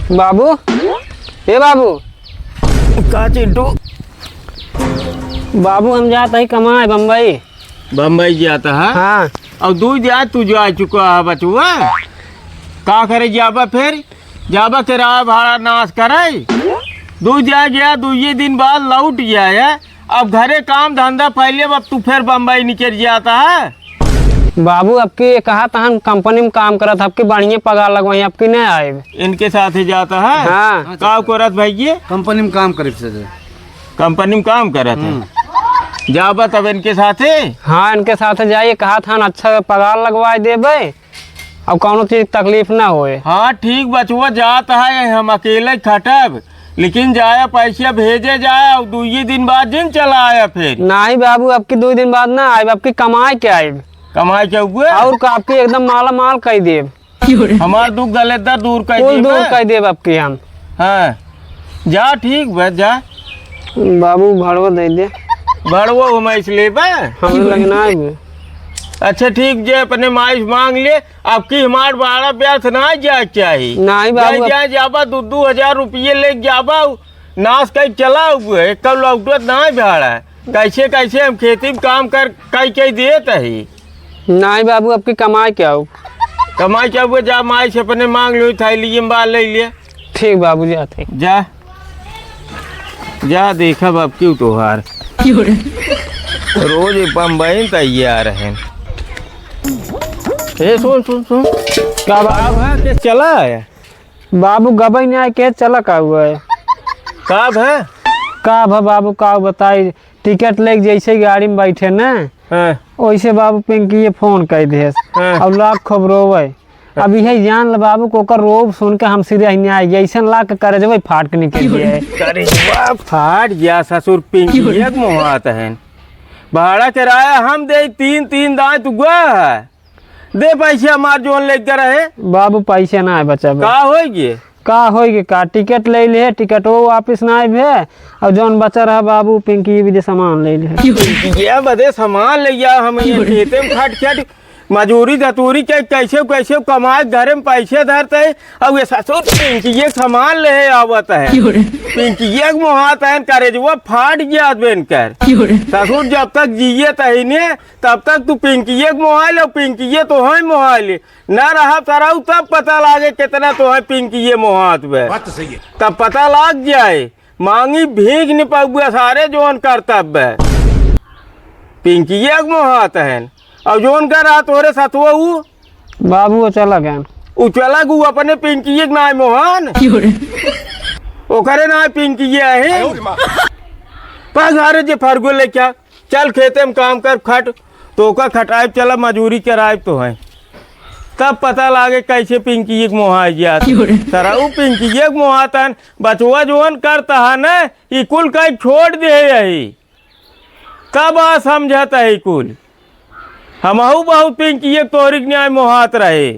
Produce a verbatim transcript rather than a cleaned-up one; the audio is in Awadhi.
बाबू, ए बाबू। का चिंटू? बाबू, हम जात हई कमाए बम्बई। बम्बई जात ह? हाँ। अउर दुइ जाए तू जा चुका ह बचवा। का करे जाबा फिर? जाबा किराया भाड़ा नाश करे। दुइ जाए गया, दुइये दिन बाद लौट जाए। अब घरे काम धंधा फैले, अब तू फिर बम्बई निकल जात ह। बाबू, अबकी कहत हन कंपनी में काम करत, अबकी बढ़िया पगार लगवाई, अबकी नहीं आइब। इनके साथे जात ह? हाँ। का करत भइया? कंपनी में काम करत ह। कंपनी में काम करत ह? हम्म। जाबा तब इनके साथे? हाँ, इनके साथे जाइए, कहत हन अच्छा पगार लगवाए देबे। अब कौनो चीज तकलीफ ना होए। हाँ, ठीक बचवा, जात है, हम अकेले खटब, लेकिन जाया पैसा भेजे जाए, और दुइये दिन बाद जिन चला आया फिर। नाही बाबू, अबकी दुइ दिन बाद ना आइब, अबकी कमाए के आइब। कमाए के हुए? और का, अबकी एकदम माला माल कइ देब। हमार दुख दलेदर दूर कइ कुल देब। दूर कइ देब अबकी हम। हाँ, जा, ठीक बा, जा। बाबू, भाड़वा दे दे। भाड़वा हम ऐसे लेबे? हमरे लगे ना आइबे। अच्छा, ठीक, जे अपने माई से मांग ले, अबकी हमार भाड़ा व्यर्थ ना जाए के चाही। नाही बाबू, जाए, अब जाए, जाबा, दू, दू हजार रुपये लेके जाबा, नाश कइ चला हुए, कल लौटत ना भाड़ा। कैसे, कैसे हम खेती में काम कर, कइ, कइ देत ही। नाही बाबू, अबकी कमाए के आउब। कमाए के आउब, जा माई से अपने मांग लो, थैली में बा, ले ले। ठीक बाबू, जाते। जा, जा, देखब अब क्यों तोहार। क्यों रे? रोज बम्बई तैयार है। ए, सुन, सुन, सुन। का बाबू? का भा के चला है? बाबू, गबई नहीं आए के चला का हुआ है? का भा? का भा बाबू, का बताई, टिकट लेके जैसे गाड़ी में बैठे न, हाँ। वैसे बाबू पिंकी ये फोन कइ देस। हाँ। अब लाख खूब रोवे। अब यही जान ल बाबू को ओकर रोब सुन के हम सीधे हिने आइ गए। ऐसन लाग के करेजवे फाट के निकल गया है। करेजवा फाट गया ससुर, पिंकी एक मोहात है। भाड़ा किराया हम दे, तीन, तीन दांत हुआ है। दे पैसे हमार जोन लेके रहे। बाबू, पैसे ना है बचा बे। का होई गे? का होई गे का? टिकट ले ले, टिकटो वापस ना आए भे। और जोन बचा रहा बाबू, पिंकी भी दे सामान ले ले। पिंकी ये बदे सामान ले गया, हम ये खेते में खट खट मजूरी धतूरी के कैसे कैसे कमाए, घरे में पैसे धरते हैं। और ये ससुर पिंकी ये सामान ले आवत है। पिंकी ये मोहात है, करेजवा फाट गया बेन कर। ससुर जब तक जिए तही ने तब तक तू पिंकिये के मोहाइल, पिंकिये तोहई मोहाइल। ना रहब सरऊ तब पता लागे कितना तोहई पिंकिये मोहात बे। बात तो सही है। तब पता लाग जाए, मांगी भीख न पउबे सारे जोन करतब बे। पिंकिये के मोहात हन। और जोन का रहा तोरे सतुआ ऊ? बाबू वो चला गया। ऊ चला गू अपने पिंकिये के नाय मोहन। ओकरे नाय पिंकिये है। पा घरे जे फरगो लेके आ। चल खेते में काम कर, खट, तोका खटाइब, चला मजूरी कराइब तोहई। तब पता लागे कैसे पिंकिये के मोहाई जात। क्यों रे? सरऊ पिंकिये के मोहातन, बचवा जोन करत ह न, ई कुल कई छोड़ दे यही। तब आ समझत है कुल। हमहू बहुत पिंकिये के तोहरी के न्याय मोहात रहे।